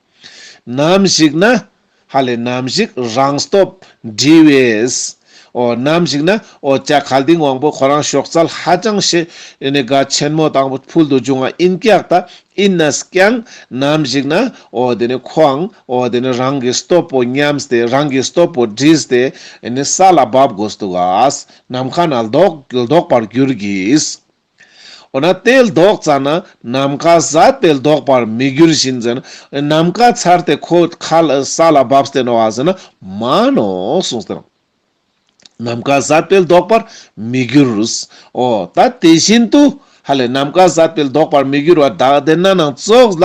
ནམ་ཞིག་ན་ཧ་ལེ་ནམ་ཞིག་རང་སྟོབས་བྲི་བས། འོ་ནམ་ཞིག་ན་འོ་ལྕགས་མཁའ་ལྡིང་དབང་པོ་ཁོ་རང་ཤུགས་རྩལ་ཧ་ཅང་ཤེས་ཨེ་ནི་ག་ཆེན་མོ་དང་ཕུལ་དུ་བྱུང་བ་ཡིན་ཀྱག་ད། ཡིན་ནས་ཀྱང་ནམ་ཞིག་ན་འོ་དེ་ནི་ཁོའང་འོ་དེ་ནི་རང་གི་སྟོབས་པོ་ཉམས་ཏེ་རང་གི་སྟོབས་པོ་བྲིས་ཏེ་ཨེ་ནི་ས་ལ་བབ་དགོས་འདུག་ག་ནམ་མཁའ་ན་ལྡོག་ལྡོག་པར་འགྱུར་གྱིས། འོ་ན་དེ་ལྡོག་ཙ་ན་ནམ་མཁའ་ཟད་པས་ལྡོག་པར་མི་འགྱུར་བཞིན་ཟེར་ན་ནམ་མཁའ་ཚར་ཏེ་ཁོ་ཁ་ལ་ས་ལ་བབས་ཏེ་ནོག་ག་ཟེར་ན་མ་ནོག་གསུངས་ཏེ་ནོག་ནམ་མཁའ་ཟད་པས་ལྡོག་པར་མི་འགྱུར། འོ་ད་དེ་བཞིན་དུ་ཧ་ལེ་ནམ་མཁའ་ཟད་པས་ལྡོག་པར་མི་འགྱུར་བ་ད་དེ་ན་ནང་ཙོགས་ལ་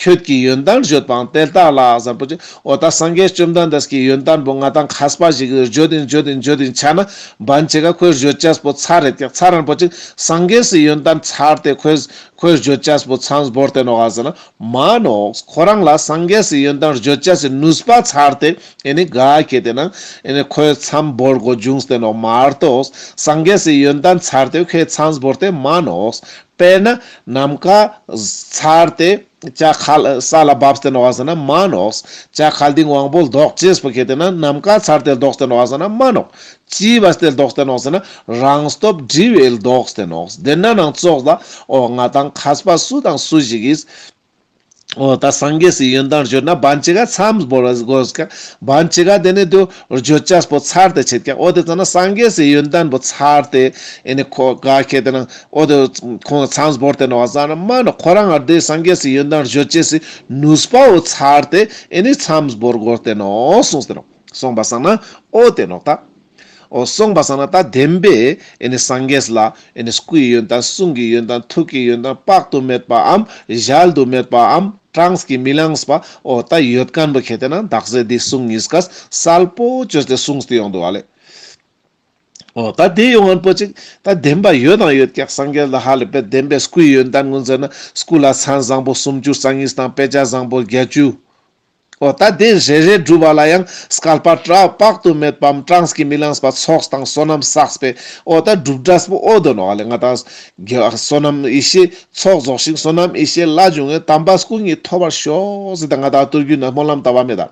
ཁྱོད་ཀྱི་ཡོན་ཏན་བརྗོད་པའང་དེ་ལྟར་ལགས་ཟེར་པོ་ཅིག་འོ་ད་སངས་རྒྱས་བཅོམ་ལྡན་འདས་ཀྱི་ཡོན་ཏན་པོ་ང་དང་མཁས་པ་ཞིག་བརྗོད་དིན་བརྗོད་དིན་བརྗོད་དིན་ཆ་ན་བན་ཅིག་ག་ཁོས་བརྗོད་བྱས་པོ་ཚར་རེད་ཀྱག་ཚར་རན་པོ་ཅིག་སངས་རྒྱས་སི་ཡོན་ཏན་ཚར་ཏེ་ཁོས་ཁོས་བརྗོད་བྱས་པོ་མཚམས་བོར་ཏེ་ནོག་ག་ཟེར་ན་མ་ནོག་ཁོ་རང་ལ་སངས་རྒྱས་སི་ཡོན་ཏན་བརྗོད་བྱས་སི་ནུས་པ་ཚར་ཏེ་ཨེ་ནི་ག་ཁྱེར་ཏེ་ན་ཨེ་ནི་ཁོའི་མཚམས་བོར་དགོས་བྱུང་སྟེ་ནོག་མ་གཏོགས་སངས་རྒྱས་སི་ཡོན་ཏན་ཚར་ཏེ་ཁོའི་མཚམས་བོར་ཏེ་མ་ནོག་དཔེར་ན་ནམ་མཁའ་ཚར་ཏེ་ལྕགས་མཁའ་ས་ལ་བབས་ཏེ་ནོག་ག་ཟེར་ན་མ་ནོག་ལྕགས་མཁའ་ལྡིང་དབང་པོ་ལྡོག་ཅེས་པོ་ཁྱེར་ཏེ་ན་ནམ་མཁའ་ཚར་ཏེ་ལྡོག་སྟེ་ནོག་ག་ཟེར་ན་མ་ནོག་ཅི་བས་ཏེ་ལྡོག་སྟེ་ནོག་ཟེར་ན་རང་སྟོབས་བྲི་བས་ལྡོག་སྟེ་ནོག་དེ་ན་ནང་ཙོགས་ལ་འོ་ང་དང་མཁས་པ་སུ་དང་སུ་ཞིག་གིས་འོ་ད་སངས་རྒྱས་སི་ཡོན་ཏན་བརྗོད་ན་བན་ཅིག་ག་མཚམས་བོར་དགོས་ཀྱག་བན་ཅིག་ག་དེ་ནི་དུ་བརྗོད་བྱས་པོ་ཚར་ཏེ་ཆད་ཀྱག་འོ་དེ་ཙ་ན་སངས་རྒྱས་སི་ཡོན་ཏན་པོ་ཚར་ཏེ་ཨེ་ནི་ཁོ་ག་ཁྱེར་ཏེ་ན་འོ་དེ་ཁོང་མཚམས་བོར་ཏེ་ནོག་ག་ཟེར་ན་མ་ནོག་ཁོ་རང་ང་དེ་སངས་རྒྱས་སི་ཡོན་ཏན་བརྗོད་བྱས་སི་ནུས་པ་བོ་ཚར་ཏེ་ཨེ་ནི་མཚམས་བོར་དགོས་ཏེ་ནོག་གསུངས་ཏེ་ནོག་སོང་པ་སང་ན་འོ་དེ་ནོག་ད། འོ་སོང་པ་སང་ན་ད་བདེན་པས་ཨེ་ནི་སངས་རྒྱས་ལ་ཨེ་ནི་སྐུའི་ཡོན་ཏན་གསུང་གི་ཡོན་ཏན་ཐུགས་ཀྱི་ཡོན་ཏན་དཔག་ཏུ་མེད་པའམ་གཞལ་དུ་མེད་པའམ་གྲངས་ཀྱིས་མི་ལངས་པ་འོ་ད་ཡོད་མཁན་པོ་ཁྱེར་ཏེ་ན་དག་ས་འདི་གསུང་གཉིས་ཀ་གསལ་པོ་བཅོས་ཏེ་གསུངས་ཏེ་ཡོང་འདུག་ག་ལེ། འོ་ད་དེ་ཡོང་མཁན་པོ་ཅིག་ད་བདེན་པ་ཡོད་དང་ཡོད་ཀྱག་སངས་རྒྱས་ལ་ཧ་ལེ་དཔེ་བདེན་པའི་སྐུའི་ཡོན་ཏན་ཀུན་ཟེར་ན་སྐུ་ལ་མཚན་བཟང་པོ་སུམ་ཅུ་རྩ་གཉིས་དང་དཔེ་བྱད་བཟང་པོ་བརྒྱད་ཅུ། འོ་ད་དེ་རེ་རེ་སྒྲུབ་པ་ལ་ཡང་སྐལ་པ་དཔག་ཏུ་མེད་པའམ་གྲངས་ཀྱིས་མི་ལངས་པ་ཚོགས་དང་བསོད་ནམས་བསགས་པའི་འོ་ད་སྒྲུབ་འབྲས་པོ་འོ་དོ་ནོག་ག་ལེ། ང་དང་བསོད་ནམས་ཡེ་ཤེས་ཚོགས་རྫོགས་ཤིང་བསོད་ནམས་ཡེ་ཤེས་ལ་འབྱུང་བའི་དམ་པ་སྐུ་གཉིས་ཐོབ་པར་ཤོག་ཟེར་ཏེ་ང་དང་ཐུགས་རྒྱུད་ན་སྨོན་ལམ་བཏབ་པ་མེད་ད།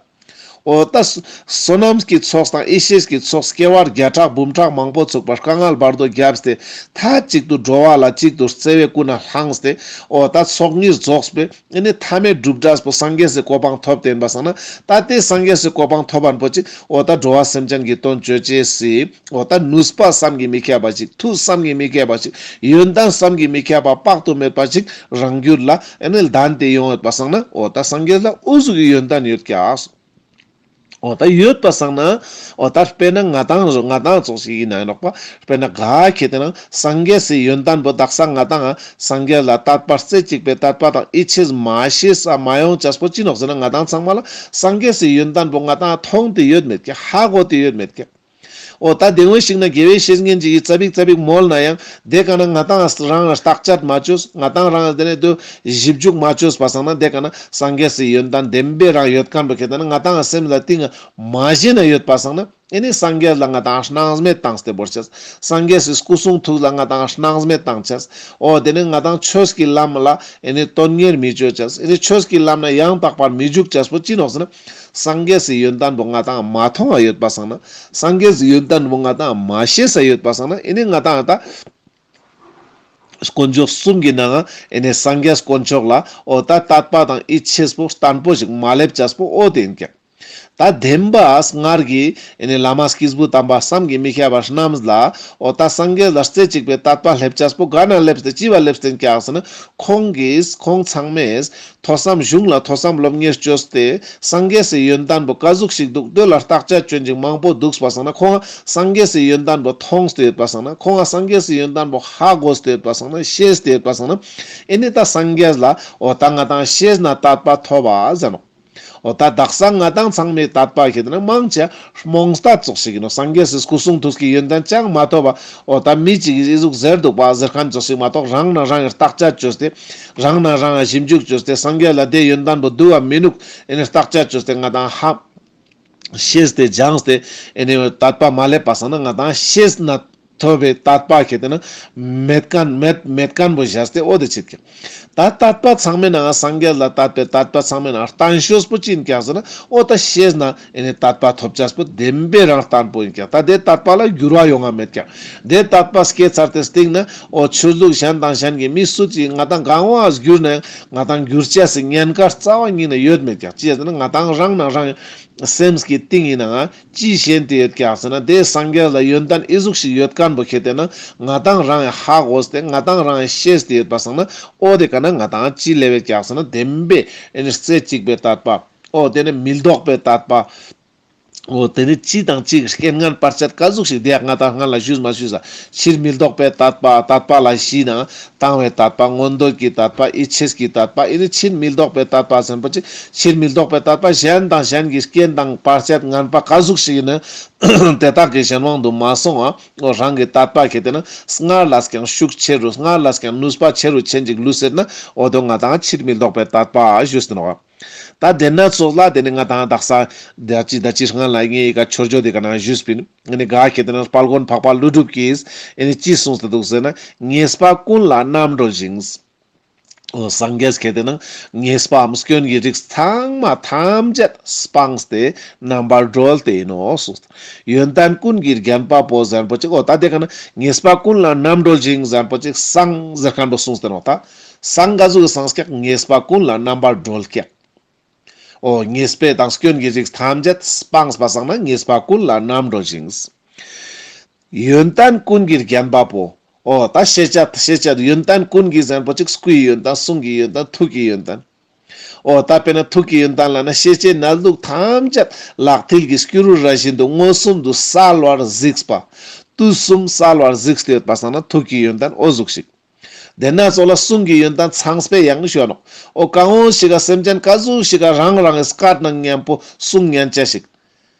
འོ་ད་བསོད་ནམས་ཀྱི་ཚོགས་དང་ཡེ་ཤེས་ཀྱི་ཚོགས་སྐྱེ་བ་བརྒྱ་ཕྲག་འབུམ་ཕྲག་མང་པོ་ཚུགས་པ་དཀའ་ངལ་བར་དོ་བརྒྱབ་སྟེ་མཐའ་གཅིག་ཏུ་འགྲོ་བ་ལ་གཅིག་ཏུ་བརྩེ་བས་ཀུན་ནས་བསླངས་ཏེ་འོ་ད་ཚོགས་གཉིས་རྫོགས་པའི་ཨེ་ནི་མཐའ་མའི་སྒྲུབ་འབྲས་པོ་སངས་རྒྱས་སི་གོ་འཕང་ཐོབ་སྟེ་ཡིན་པ་སང་ན་ད་དེ་སངས་རྒྱས་སི་གོ་འཕང་ཐོབ་པ་པོ་ཅིག་འོ་ད་འགྲོ་བ་སེམས་ཅན་གྱི་དོན་བཅོ་ཅེས་སི་འོ་ད་ནུས་པ་བསམ་གྱིས་མི་ཁྱབ་པ་ཅིག་མཐུ་བསམ་གྱིས་མི་ཁྱབ་པ་ཅིག་ཡོན་ཏན་བསམ་གྱིས་མི་ཁྱབ་པ་དཔག་ཏུ་མེད་པ་ཅིག་རང་རྒྱུད་ལ་ཨེ་ནི་ལྡན་ཏེ་ཡོང་ཡོད་པ་སང་ན་འོ་ད་སངས་རྒྱས་ལ་འུ་ཟུག་གི་ཡོན་ཏན་ཡོད་ཀྱག་འོ་ད་ཡོད་པ་སང་ན་འོ་ད་དཔེར་ན་ང་དང་ང་དང་ཙོགས་ཤིག་ཡིན་ན་ཡིན་ནོག་པ། དཔེར་ན་ག་ཁྱེར་ཏེ་ན་སངས་རྒྱས་སི་ཡོན་ཏན་པོ་དག་ས་ང་དང་སངས་རྒྱས་ལ་དད་པ་རྩེ་གཅིག་པའི་དད་པ་དང་ཡིད་ཆེས་མ་ཤེས་ས་མ་ཡོང་ཅེས་པོ་ཅི་ནོག་ཟེར་ན་ང་དང་ཚང་མ་ལ་སངས་རྒྱས་སི་ཡོན་ཏན་པོ་ང་དང་མཐོང་སྟེ་ཡོད་མེད་ཀྱག་ཧ་གོ་སྟེ་ཡོད་མེད་ཀྱག་འོ་ད་དེ་བོ་ཞིག་ན་དགེ་བའི་བཤེས་གཉེན་ཅིག་གི་ཙ་པིག་ཙ་པིག་མོལ་ན་ཡང་དེ་ཀ་ན་ང་ཏང་རང་ལ་བརྟག་དཔྱད་མ་བཅོས། ང་ཏང་རང་ལ་དེ་ནས་དུ་ཞིབ་འཇུག་མ་བཅོས་པ་སང་ན་དེ་ཀ་ན་སངས་རྒྱས་སི་ཡོན་ཏན་བདེན་པའི་རང་ཡོད་མཁན་པོ་ཁེ་ཏེ་ན་ང་ཏང་སེམས་ལ་གཏིང་མ་ཤེས་ན་ཡོད་པ་སང་ན། ཨེ་ནི་སངས་རྒྱས་ལ་ང་ཏང་སྣང་མེད་བཏང་སྟེ་བོར་ཆས། སངས་རྒྱས་སི་སྐུ་གསུང་ཐུགས་ལ་ང་ཏང་སྣང་མེད་བཏང་ཆས། འོ་དེ་ནས་ང་ཏང་ཆོས་ཀྱི་ལམ་ལ་ཨེ་ནི་དོན་གཉེར་མི་བཅོ་ཆས། ཨེ་ནི་ཆོས་ཀྱི་ལམ་ན་ཡང་དག་པར་མི་འཇུག་ཆས་པོ་ཅི་ནོག་ཟེར་ན། སངས་རྒྱས་སི་ཡོན་ཏན་པོ་ང་ཏང་མ་མཐོང་བ་ཡོད་པ་སང་ན། སངས་རྒྱས་སི་ཡོན་ཏན་པོ་ང་ཏང་མ་ཤེས་ས་ཡོད་པ་སང་ན། ཨེ་ནི་ང་ཏང་ད་དཀོན་མཆོག་གསུམ་གྱི་ནང་ཨེ་ནི་སངས་རྒྱས་དཀོན་མཆོག་ལ་འོ་ད་དད་པ་དང་ཡིད་ཆེས་པོ་བརྟན་པོ་ཞིག་མ་སླེབས་ཆས་པོ་འོ་དེ་ཡིན་ཀྱག། ད་བདེན་པ་སྔར་གྱི་ཨེ་ནི་བླ་མ་སྐྱེས་བུ་དམ་པ་བསམ་གྱིས་མི་ཁྱབ་པ་རྣམས་ལ་འོ་ད་སངས་རྒྱས་ལ་རྩེ་གཅིག་པའི་དད་པ་སླེབས་ཆས་པོ་ག་ན་སླེབས་ཏེ་ཅི་བ་སླེབས་ཏེ་ཀྱག་ཟེར་ན། ཁོང་གིས་ཁོང་ཚང་མས་ཐོས་བསམ་གཞུང་ལ་ཐོས་བསམ་སློབ་གཉེར་བཅོས་ཏེ་སངས་རྒྱས་སི་ཡོན་ཏན་པོ་ག་ཟུག་ཞིག་འདུག་དེ་ལ་བརྟག་དཔྱད་བཅོ་ཅིག་མང་པོ་འདུག་པ་སང་ན། ཁོང་སངས་རྒྱས་སི་ཡོན་ཏན་པོ་མཐོང་སྟེ་ཡོད་པ་སང་ན། ཁོང་སངས་རྒྱས་སི་ཡོན་ཏན་པོ་ཧ་གོ་སྟེ་ཡོད་པ་སང་ན། ཤེས་ཏེ་ཡོད་པ་སང་ན། ཨེ་ནི་ད་སངས་རྒྱས་ལ་འོ་ད་ང་ཏང་ཤེས་ན་དད་པ་ཐོབ་པ་ཟེར་ནོག། འོ་ད་དག་ས་ང་ཏང་ཚང་མའི་དད་པ་ཁེ་ཏེ་ན་མང་ཆེ་རྨོངས་དད་ཙོགས་ཤིག་ཡིན་ནོག། སངས་རྒྱས་སི་སྐུ་གསུང་ཐུགས་ཀྱི་ཡོན་ཏན་ཅང་མ་ཐོབ་པ། འོ་ད་མི་གཅིག་གིས་ཨི་ཟུག་ཟེར་འདུག་པ་ཟེར་མཁན་ཙོགས་ཤིག་མ་གཏོགས། རང་ན་རང་ཡང་བརྟག་དཔྱད་བཅོས་ཏེ། རང་ན་རང་ཡང་ཞིབ་འཇུག་བཅོས་ཏེ། སངས་རྒྱས་ལ་དེ་ཡོན་ཏན་པོ་འདུག་པ་མི་འདུག་ཨེ་ནི་བརྟག་དཔྱད་བཅོས་ཏེ་ང་ཏང་ཧ་ཤེས་ཏེ་སྦྱངས་ཏེ་ཨེ་ནི་དད་པ་མ་སླེབས་པ་སང་ན་ང་ཏང་ཤེས་ན་ཐོབ་པའི་དད་པ་ཁེ་ཏེ་ན་མེད་མཁན་མེད་མེད་མཁན་པོ་བཞག་སྟེ་འོ་དེ་ཆེད་ཀྱག། ད་དད་པ་ཚང་མའི་ནང་སངས་རྒྱས་ལ་དད་པའི་དད་པ་ཚང་མའི་ནང་བརྟན་ཤོས་པོ་ཅི་ཡིན་ཀྱག་ཟེར་ན། འོ་ད་ཤེས་ན་ཨེ་ནི་དད་པ་ཐོབ་ཆས་པོ་བདེན་པའི་རང་བརྟན་པོ་ཡིན་ཀྱག། ད་དེ་དད་པ་ལ་འགྱུར་བ་ཡོང་ང་མེད་ཀྱག། དེ་དད་པ་སྐྱེས་ཚར་ཏེ་སྟིང་ན་འོ་ཆོས་ལུགས་གཞན་དང་གཞན་གྱི་མི་སུ་ཅིག་ང་ཏང་གང་བ་གྱུར་ན་ཡང་ང་ཏང་འགྱུར་ཆས་སི་ཉེན་ཁ་རྩ་བ་ཉིད་ནས་ཡོད་མེད་ཀྱག། ཅི་ཟེར་ན་ང་ཏང་རང་ན་རང་སེམས་ཀྱི་གཏིང་ཡིན་ནའང་ཅི་ཞེན་ཏེ་ཡོད་ཀྱག་ཟེར་ན། དེ་སངས་རྒྱས་ལ་ཡོན་ཏན་ཨི་ཟུག་ཞིག་ཡོད་མཁན་པོ་ཁེ་ཏེ་ན་ང་ཏང་རང་ཡང་ཧ་གོ་སྟེ་ང་ཏང་རང་ཡང་ཤེས་ཏེ་ཡོད་པ་སང་ན། འོ་དེ་ཀ་ན་ང་ཏང་ཅི་སླེབས་ཀྱག་ཟེར་ན། བདེན་པའི་ཨེ་ནི་རྩེ་གཅིག་པའི་དད་པ། འོ་དེ་ནི་མི་ལྡོག་པའི་དད་པ། འོ་དེ་ནི་ཅི་དང་ཅི་རྐྱེན་ངན་བར་ཆད་ག་ཟུག་ཞིག་དེ་ཡང་ང་ཏང་སྔ་ལ་ཞུས་མ་ཞུས་ས། ཕྱིར་མི་ལྡོག་པའི་དད་པ། དད་པ་ལ་གཞི་ན་དང་བའི་དད་པ། མངོན་འདོད་ཀྱི་དད་པ། ཡིད་ཆེས་ཀྱི་དད་པ། ཨེ་ནི་ཕྱིར་མི་ལྡོག་པའི་དད་པ་ཟེར་པོ་ཅིག། ཕྱིར་མི་ལྡོག་པའི་དད་པ་གཞན་དང་གཞན་གྱི་རྐྱེན་དང་བར་ཆད་ངན་པ་ག་ཟུག་ཞིག་ཡིན་ན་དེ་དག་གི་གཞན་དབང་དུ་མ་སོང་བ། འོ་རང་གི་དད་པ་ཁེ་ཏེ་ན་སྔར་ལས་ཀྱང་ཤུགས་ཆེ་རུ། སྔར་ལས་ཀྱང་ནུས་པ་ཆེ་རུ་ཆེན་ཅིག་ལུས་ཟེར་ན། འོ་དོ་ང་ཏང་ཕྱིར་མི་ལྡོག་པའི་དད་པ་ཞུས་ཏེ་ནོག། ད་དེ་ན་ཙོགས་ལ་དེ་ནི་ང་ཏང་དག་ས་ད་ཅི་ད་ཅི་སྔ་ལ་ངའི་ཡི་ག་མཆོད་བརྗོད་དེ་ཀ་ན་ཞུས་པིན། ཨེ་ནི་ག་ཁེ་ཏེ་ན་དཔལ་མགོན་འཕགས་པ་ཀླུ་སྒྲུབ་ཀྱིས་ཨེ་ནི་ཅི་གསུངས་ཏེ་འདུག་ཟེར་ན། ཉེས་པ་ཀུན་ལ་རྣམ་གྲོལ་ཞིང་། འོ་སངས་རྒྱས་ཁེ་ཏེ་ན་ཉེས་པའམ་སྐྱོན་གྱི་རིགས་ཚང་མ་ཐམས་ཅད་སྤངས་ཏེ་རྣམ་པར་གྲོལ་ཏེ་ཡིན་ནོ་གསུངས། ཡོན་ཏན་ཀུན་གྱིས་བརྒྱན་པ་པོ་ཟེར་པོ་ཅིག། འོ་ད་དེ་ཀ་ན་ཉེས་པ་ཀུན་ལ་རྣམ་གྲོལ་ཞིང་ཟེར་པོ་ཅིག་སངས་ཟེར་མཁན་པོ་གསུངས་ཏེ་ནོག། ད་སངས་ག་ཟུག་གི་སངས་ཀྱག། ཉེས་པ་ཀུན་ལ་རྣམ་པར་གྲོལ་ཀྱག། འོ་ཉེས་པའི་དང་སྐྱོན་གྱི་རིགས་ཐམས་ཅད་སྤངས་པ་སང་ན་ཉེས་པ་ཀུན་ལ་རྣམ་གྲོལ་ཞིང་། ཡོན་ཏན་ཀུན་གྱིས་བརྒྱན་པ་པོ། འོ་ད་ཤེས་བྱ་ཤེས་བྱ་ཡོན་ཏན་ཀུན་གྱིས་ཟེར་པོ་ཅིག། སྐུའི་ཡོན་ཏན། གསུང་གི་ཡོན་ཏན། ཐུགས་ཀྱི་ཡོན་ཏན། འོ་ད་དཔེར་ན་ཐུགས་ཀྱི་ཡོན་ཏན་ལ་ན་ཤེས་བྱའི་གནས་ལུགས་ཐམས་ཅད་ལག་མཐིལ་གྱི་སྐྱུ་རུ་ར་བཞིན་དུ་མངོན་སུམ་དུ་གསལ་བར་གཟིགས་པ། དུས་གསུམ་གསལ་བར་གཟིགས་ཏེ་ཡོད་པ་སང་ན་ཐུགས་ཀྱི་ཡོན་ཏན་འོ་ཟུག་ཞིག། དེ་ན་ཙོགས་ལ་གསུང་གི་ཡོན་ཏན་ཚངས་པའི་ཡང་ཞུ་ནོག། འོ་གང་བོ་ཞིག་ག་སེམས་ཅན་ག་ཟུག་ཞིག་ག་རང་རང་གི་སྐད་ནང་མཉམ་པོ་གསུང་ཉན་ཅེས་ཤིག།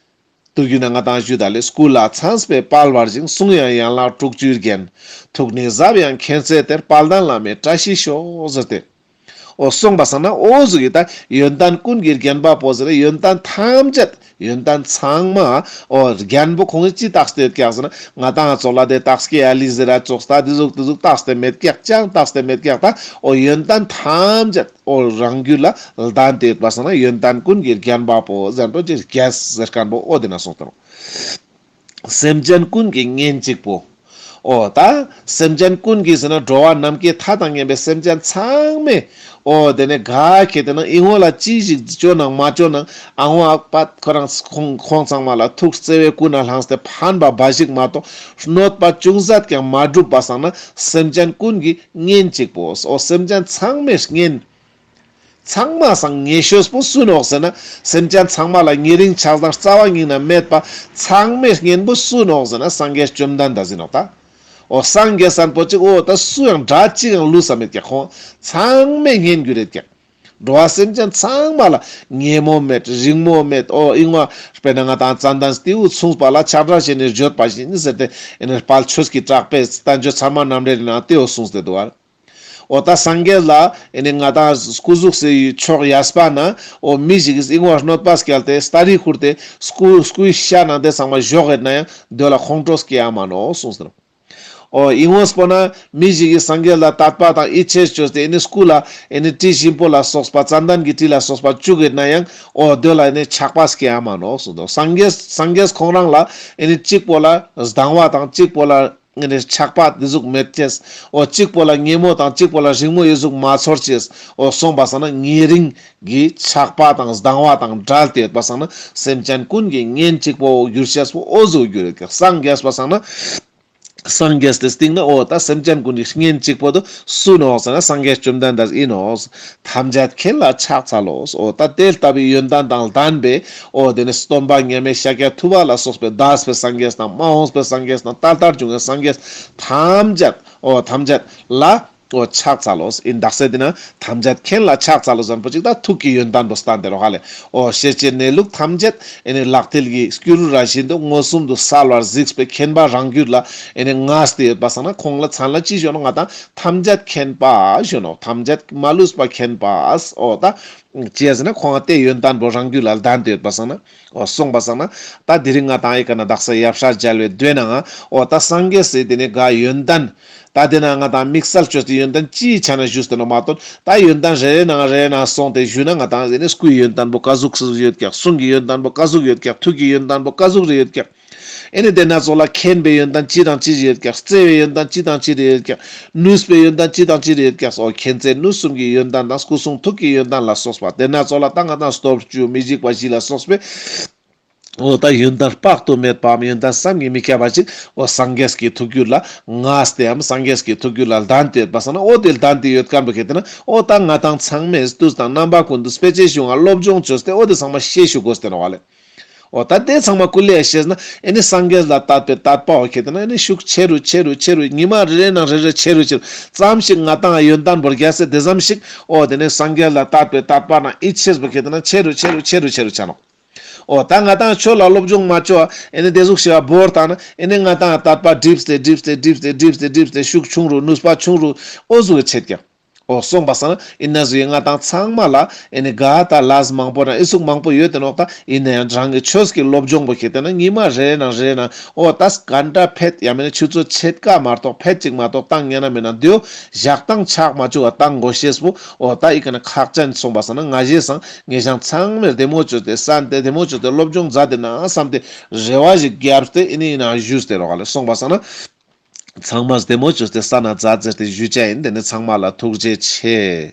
དུས་རྒྱུན་ན་ང་ཏང་ཞུ་ད་ལེ། སྐུ་ལ་ཚངས་པས་དཔལ་བར་བཞེངས། གསུང་ཡང་ཡན་ལག་དྲུག་ཅུས་བརྒྱན། ཐུགས་ནི་ཟབ་ཡངས་མཁྱེན་བརྩེ་གཏེར། དཔལ་ལྡན་བླ་མའི་བཀྲ་ཤིས་ཤོག་ཟེར་ཏེ། འོ་གསུངས་པ་སང་ན་འོ་ཟུག་གི་ད་ཡོན་ཏན་ཀུན་གྱིས་བརྒྱན་པ་པོ་ཟེར། ཡོན་ཏན་ཐམས་ཅད་ཡོན་ཏན་ཚང་མ་འོ་རྒྱན་པོ་ཁོང་གིས་ཅི་བཏགས་ཏེ་ཡོད་ཀྱག་ཟེར་ན། ང་ཏང་ཙོགས་ལ་དེ་བཏགས་ཀྱི་ཨ་ལི་ཟེར་ར་ཙོགས་ད་དེ་ཟུག་དེ་ཟུག་བཏགས་ཏེ་མེད་ཀྱག། ཅང་བཏགས་ཏེ་མེད་ཀྱག། ད་འོ་ཡོན་ཏན་ཐམས་ཅད་འོ་རང་རྒྱུད་ལ་ལྡན་ཏེ་ཡོད་པ་སང་ན་ཡོན་ཏན་ཀུན་གྱིས་བརྒྱན་པ་པོ་ཟེར་འགྲོ་ཅིག་རྒྱས་ཟེར་མཁན་པོ་འོ་དེ་ན་གསུངས་ཏེ་ནོག། སེམས་ཅན་ཀུན་གྱི་གཉེན་གཅིག་པོ། འོ་ད་སེམས་ཅན་ཀུན་གྱི་ཟེར་ན་འགྲོ་བ་ནམ་མཁའི་མཐའ་དང་མཉམ་པའི་སེམས་ཅན་ཚང་མས། འོ་དེ་ནས་ག་ཁེ་ཏེ་ན་ཨི་ཧོ་ལ་ཅི་ཞིག་བཅོ་ནང་མ་བཅོ་ནང་ཨ་ཧོ་ཨ་པད་ཁོ་རང་ཁོང་ཁོང་ཚང་མ་ལ་ཐུགས་བརྩེ་བའི་སྐུ་ན་བླངས་ཏེ་ཕན་པ་འབའ་ཞིག་མ་གཏོགས་གནོད་པ་ཅུང་ཟད་ཀྱང་མ་བསྒྲུབས་པ་སང་ན་སེམས་ཅན་ཀུན་གྱི་གཉེན་གཅིག་པོ། འོ་སེམས་ཅན་ཚང་མའི་གཉེན། ཚང་མ་སང་ཉེ་ཤོས་པོ་སུ་ནོག་ཟེར་ན། སེམས་ཅན་ཚང་མ་ལ་ཉེ་རིང་ཆགས་སྡང་རྩ་བ་ཉིད་ནས་མེད་པ། ཚང་མའི་གཉེན་པོ་སུ་ནོག་ཟེར་ན་སངས་རྒྱས་བཅོམ་ལྡན་འདས་ཟེར་ནོག་ད། འོ་སངས་རྒྱས་སམ་པོ་ཅིག་འོ་ད་སུ་ཡང་འདྲ་གཅིག་ཡང་ལུས་ས་མེད་ཀྱག། ཁོང་ཚང་མའི་གཉེན་གྱུར་རེད་ཀྱག། འགྲོ་བ་སེམས་ཅན་ཚང་མ་ལ་ཉེ་མོ་མེད་རིང་མོ་མེད། འོ་ཨིན་བ་དཔེར་ན་ང་དང་ཙན་དན་སྟེའུ་མཚུངས་པ་ལ་ཆ་འདྲ་བྱས་ནས་བརྗོད་པ་ཞིག་ནི་ཟེར་ཏེ་ཨེ་ནི་དཔལ་ཆོས་ཀྱི་གྲགས་པས་བསྟན་བཅོས་ཚད་མ་རྣམ་འགྲེལ་ནང་དེའོ་གསུངས་ཏེ་འདུག་བ། འོ་ད་སངས་རྒྱས་ལ་ཨེ་ནི་ང་དང་སྐུ་གཟུགས་སི་ཕྱོགས་གཡས་པ་ན་འོ་མི་ཞིག་གིས་ཨིན་བ་གནོད་པ་བསྐྱལ་ཏེ་སྟ་རི་ཁུར་ཏེ་སྐུ་སྐུའི་ཤ་ནང་དེ་ཚང་མ་བཞོག་ཡོད་ན་ཡང་དེ་ལ་ཁོང་ཁྲོ་སྐྱེ་ཡ་མ་ནོག་གསུངས་ཏེ། འོ་ཨིན་བ་སྤོ་ན་མི་ཞིག་གིས་སངས་རྒྱས་ལ་དད་པ་དང་ཡིད་ཆེས་བཅོས་ཏེ་ཨེ་ནི་སྐུ་ལ་ཨེ་ནི་དྲི་ཞིམ་པོ་ལ་སོགས་པ་ཙན་དན་གྱི་དྲི་ལ་སོགས་པ་བྱུག་ཡོད་ན་ཡང་འོ་དེ་ལ་ཨེ་ནི་ཆགས་པ་སྐྱེ་ཡ་མ་ནོག་གསུངས་ཏེ། སངས་རྒྱས་སངས་རྒྱས་ཁོང་རང་ལ་ཨེ་ནི་གཅིག་པོ་ལ་སྡང་བ་དང་གཅིག་པོ་ལ་ཨེ་ནི་ཆགས་པ་དེ་ཟུག་མེད་ཅེས། འོ་གཅིག་པོ་ལ་ཉེ་མོ་དང་གཅིག་པོ་ལ་རིང་མོ་ཡོད་ཟུག་མ་ཚོར་ཅེས། འོ་སོང་པ་སང་ན་ཉེ་རིང་གི་ཆགས་པ་དང་སྡང་བ་དང་བྲལ་ཏེ་ཡོད་པ་སང་ན་སེམས་ཅན་ཀུན་གྱི་གཉེན་གཅིག་པོ་གྱུར་ཅེས་པོ་འོ་ཟུག་གྱུར་ཡོད་ཀྱག། སངས་རྒྱས་པ་སང་ན་སངས་རྒྱས་ཏེ་སྟིང་ན་འོ་ད་སེམས་ཅན་ཀུན་གྱི་གཉེན་གཅིག་པོ་དུ་སུ་ནོག་ཟེར་ན་སངས་རྒྱས་བཅོམ་ལྡན་འདས་ཨིན་ནོག། ཐམས་ཅད་མཁྱེན་ལ་ཕྱག་འཚལ་ལོ། འོ་ད་དེ་ལྟ་བུའི་ཡོན་ཏན་དང་ལྡན་པའི་འོ་དེ་ནི་སྟོན་པ་མཉམ་མེད་ཤཱཀྱ་ཐུབ་པ་ལ་སོགས་པའི་འདས་པའི་སངས་རྒྱས་དང་མ་འོངས་པའི་སངས་རྒྱས་དང་ད་ལྟར་བྱུང་བའི་སངས་རྒྱས་ཐམས་ཅད་འོ་ཐམས་ཅད་ལ་འོ་ཕྱག་འཚལ་ལོ། ཨིན་དག་ས་དེ་ན་ཐམས་ཅད་མཁྱེན་ལ་ཕྱག་འཚལ་ལོ་ཟེར་པོ་ཅིག་ད་ཐུགས་ཀྱི་ཡོན་ཏན་པོ་སྟན་ཏེ་རོ་ཧ་ལེ། འོ་ཤེས་བྱའི་གནས་ལུགས་ཐམས་ཅད་ཨེ་ནི་ལག་མཐིལ་གྱི་སྐྱུ་རུ་ར་བཞིན་དུ་མངོན་སུམ་དུ་གསལ་བར་གཟིགས་པའི་མཁྱེན་པ་རང་རྒྱུད་ལ་ཨེ་ནི་ངེས་ཏེ་ཡོད་པ་སང་ན་ཁོང་ལ་མཚན་ལ་ཅི་ཞུ་ནོག། ང་དང་ཐམས་ཅད་མཁྱེན་པ་ཞུ་ནོག། ཐམས་ཅད་མ་ལུས་པ་མཁྱེན་པ། འོ་ད་ཅི་ཡ་ཟེར་ན་ཁོང་ལ་དེ་ཡོན་ཏན་པོ་རང་རྒྱུད་ལ་ལྡན་ཏེ་ཡོད་པ་སང་ན། འོ་སོང་པ་སང་ན་ད་དེ་རིང་ང་དང་ཨི་ཀ་ན་དག་ས་ཡབ་སྲས་མཇལ་བའི་མདོའི་ནང་ང་འོ་ད་སངས་རྒྱས་སི་དེ་ནི་ག་ཡོན་ཏན། ད་དེ་ན་ང་དང་དམིགས་བསལ་བཅོས་ཏེ་ཡོན་ཏན་ཅིའི་ཆ་ན་ཞུས་ཏེ་ནོག་མ་གཏོགས་ད་ཡོན་ཏན་རེ་རེ་ནང་རེ་རེ་ནང་སོང་སྟེ་ཞུས་ན་ང་དང་དེ་ནི་སྐུའི་ཡོན་ཏན་པོ་ཀ་ཟུག་ཟུག་ཡོད་ཀྱག། གསུང་གི་ཡོན་ཏན་པོ་ཀ་ཟུག་ཡོད་ཀྱག། ཐུགས་ཀྱི་ཡོན་ཏན་པོ་ཀ་ཟུག་རེ་ཡོད་ཀྱག། ཨེ་ནི་དེ་ན་ཙོགས་ལ་མཁྱེན་པའི་ཡོན་ཏན་ཅི་དང་ཅི་ཡོད་ཀྱག། བརྩེ་བའི་ཡོན་ཏན་ཅི་དང་ཅི་རེ་ཡོད་ཀྱག། ནུས་པའི་ཡོན་ཏན་ཅི་དང་ཅི་རེ་ཡོད་ཀྱག། འོ་མཁྱེན་བརྩེ་ནུས་གསུམ་གྱི་ཡོན་ཏན་དང་སྐུ་གསུང་ཐུགས་ཀྱི་ཡོན་ཏན་ལ་སོགས་པ་དེ་ན་ཙོགས་ལ་ད་ང་དང་སྟོབས་བཅུ་མི་འཇིགས་པ་བཞི་ལ་སོགས་པའི་འོ་ད་ཡོན་ཏན་དཔག་ཏུ་མེད་པའམ་ཡོན་ཏན་བསམ་གྱིས་མི་ཁྱབ་པ་ཅིག་འོ་སངས་རྒྱས་ཀྱི་ཐུགས་རྒྱུད་ལ་ངེས་ཏེའམ་སངས་རྒྱས་ཀྱི་ཐུགས་རྒྱུད་ལ་ལྡན་ཏེ་ཡོད་པ་སང་ན་འོ་དེ་ལྡན་ཏེ་ཡོད་མཁན་པོ་ཁེ་ཏེ་ན་འོ་ད་ང་དང་ཚང་མས་དུས་དང་རྣམ་པ་ཀུན་ཏུ་དཔེ་ཆའི་གཞུང་ང་སློབ་སྦྱོང་བཅོས་ཏེ་འོ་དེ་ཚང་མ་ཤེས་ཞུ་དགོས་ཏེ་ནོག་ལེ། འོ་ད་དེ་ཚང་མ་ཀུ་ལེ་ཤེས་ན་ཨེ་ནི་སངས་རྒྱས་ལ་དད་པའི་དད་པ་འོ་ཁེ་ཏེ་ན་ཨེ་ནི་ཤུགས་ཆེ་རུ་ཆེ་རུ་ཆེ་རུ་ཉི་མ་རེ་རེ་ནང་རེ་རེ་ཆེ་རུ་ཆེ་རུ་ཙམ་ཞིག་ང་དང་ཡོན་ཏན་པོ་རྒྱས་སེ་དེ་ཙམ་ཞིག་འོ་དེ་ནི་སངས་རྒྱས་ལ་དད་པའི་དད་པ་ནང་ཡིད་ཆེས་པོ་ཁེ་ཏེ་ན་ཆེ་རུ་ཆེ་རུ་ཆེ་རུ་ཆེ་རུ་ཆ་ནོག། འོ་ད་ང་དང་ཆོས་ལ་སློབ་སྦྱོང་མ་བཅོ་བ་ཨེ་ནི་དེ་ཟུག་ཤེས་པ་བོར་ཏང་ན་ཨེ་ནི་ང་དང་དད་པ་འགྲིབས་ཏེ་འགྲིབས་ཏེ་འགྲིབས་ཏེ་འགྲིབས་ཏེ་འགྲིབས་ཏེ་ཤུགས་ཆུང་རུ་ནུས་པ་ཆུང་རུ་འོ་ཟུག་གི་ཆེད་ཀྱང་། འོ་སོང་པ་སང་ན་ཨིན་ན་ཟུག་ང་དང་ཚང་མ་ལ་ཨེ་ནི་ག་ད་ལས་མང་པོ་ན་ཨི་ཟུག་མང་པོ་ཡོད་དེ་ནོག། ད་ཨིན་ན་ཡང་རང་གི་ཆོས་ཀྱི་སློབ་སྦྱོང་པོ་ཁེ་ཏེ་ན་ཉི་མ་རེ་རེ་ནང་རེ་རེ་ནང་འོ་ད་ག་འདྲ་ཕེད་ཡང་མེན་ན་ཆུ་ཚོད་ཕྱེད་ཀ་མ་གཏོགས་ཕེད་ཅིག་མ་གཏོགས་བཏང་ཉན་ན་མེད་ན་དེའོ་ཞག་དང་ཆག་མ་བཅུག་པ་བཏང་དགོས་ཤེས་པོ་འོ་ད་ཨི་ཀ་ན་ཁག་ཅན་སོང་པ་སང་ན་ང་ཞེས་སང་ངེ་ཞང་ཚང་མས་བདེ་མོ་བཅོས་ཏེ་བསམ་སྟེ་བདེ་མོ་བཅོས་ཏེ་སློབ་སྦྱོང་མཛད་དེ་ན་བསམ་སྟེ་རེ་བ་ཞིག་བརྒྱབ་སྟེ་ཨེ་ནི་ཨིན་ན་ཞུས་ཏེ་རོགས་ལེ། སོང་པ་སང་ན་ཚང་མས་བདེ་མོ་བཅོས་ཏེ་ས་ན་མཛད་ཟེར་ཏེ་ཞུ་བྱ་ཡིན། དེ་ནི་ཚང་མ་ལ་ཐུགས་རྗེ་ཆེ།